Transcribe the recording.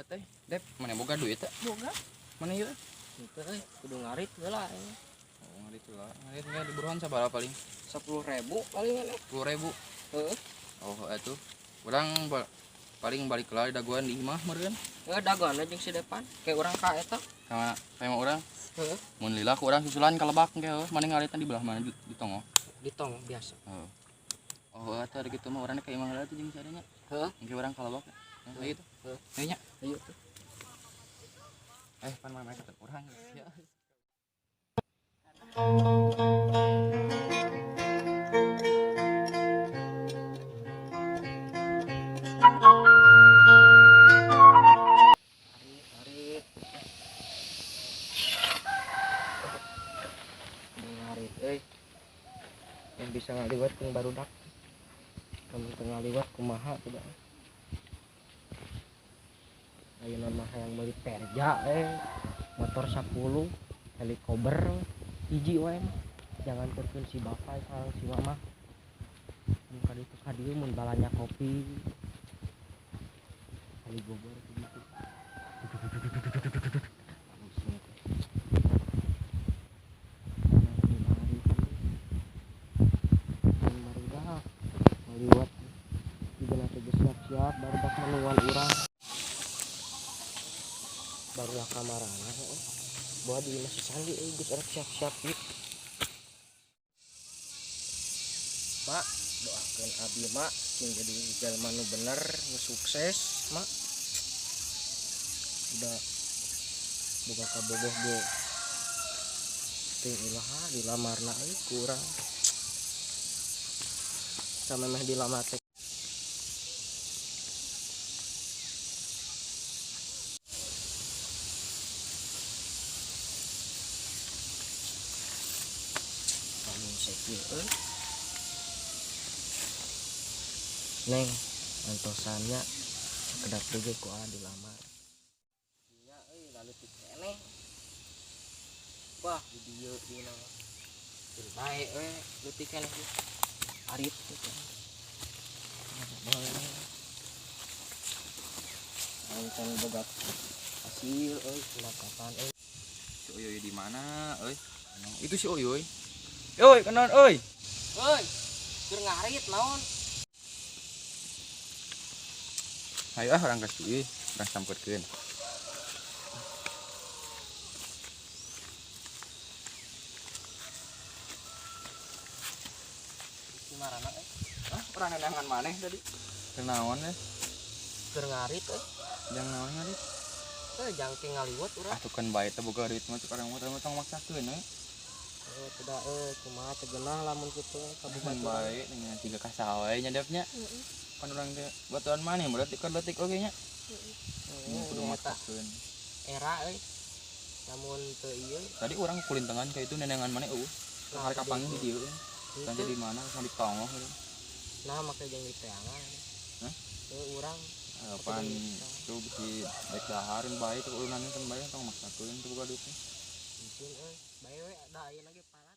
Ngaliwat teh. Dep, mana boga duit teh? Boga. Mana ieu? Henteu euy, kudu ngarit heula. Oh, ngarit heula. Ngarit enggak di buruan sabaraha paling? 10.000 paling kan. 10.000. Heeh. Oh, atuh. Urang paling balik lah dagoan di imah meureun. Heeh, dagoan jeung si Depan. Kayak urang ka eta. Ka mana? Ka imah urang. Heeh. Mun lila ku urang susulan ka lebak engke heuh. Mane ngaritna di belah mana di tonggoh? Di tonggoh biasa. Heeh. Oh, atuh ada kitu mah urang ka imah heula tuh jeung si adanya. Heeh. Engke urang ka lebak. Nah, gitu. Heeh. Ayo nya. Ayo tuh. Pan mana kata urang ya. Ngarit, ngarit euy. Yang bisa ngaliwat jeung barudak. Kamu teu ngaliwat kumaha tidak. Ayeuna mah hayang meuli Perja motor 10, helikopter hiji wae mah. Jangan kerkeun si bapak sareng si mama. Mun ka ditu ka dieu mun balanja kopi. Helikopter kitu. Ngaliwat juga nanti siap-siap barudak menuan urang. Barulah kamarana heuh. Bawa di masih sandi euy geus arek siap-siap ieu. Mak, doakeun abi mak cing jadi jalma nu bener, nu sukses, mak. Udah boga kabogoh ge. Teu ilaha dilamarna euy ku urang. Samemeh dilamar teh. Neng, antosannya sekedap deui ku aa dilamar. Nya euy lalu keneh. Wah, di dieu dina. Teu bae we leutik keneh ieu. Arit kitu. Aing boga hasil euy pendapatan euy. Si Uyuy di mana euy? Itu si Uyuy. Euy, kenaon euy? Euy, keur ngarit naon? Ayo ah urang ka si Uyuy, urang sampeurkeun. Di marana euy? Ah, urang neangan maneh tadi. Kenaon euy? Keur ngarit euy. Jang naon ngarit? Euy, jang teh ngaliwat urang. Ah, tuh kan bae teh boga duit mah cuk urang mah tong maksakeun euy. Tidak kumaha teh geunah lamun kitu kabupaten. Bae dengan tiga kasawe nya depnya. Heeh. Pan urang teh batuan maneh berarti keur leutik oge nya. Heeh. Kudu maksakeun. Era euy. Lamun teu ieu. Tadi urang kulintengan ka itu nenengan maneh eueuh. Nah, Hari kapanggih di dieu. Kan jadi mana sama di tonggoh gitu. Nah, make jeung di teangan. Hah? Heuh urang. Pan tuh bisi baik dahareun bae tuh urunan kan bae tong maksakeun teu boga duit. Mungkin euy, bae we da ayeuna ge parah.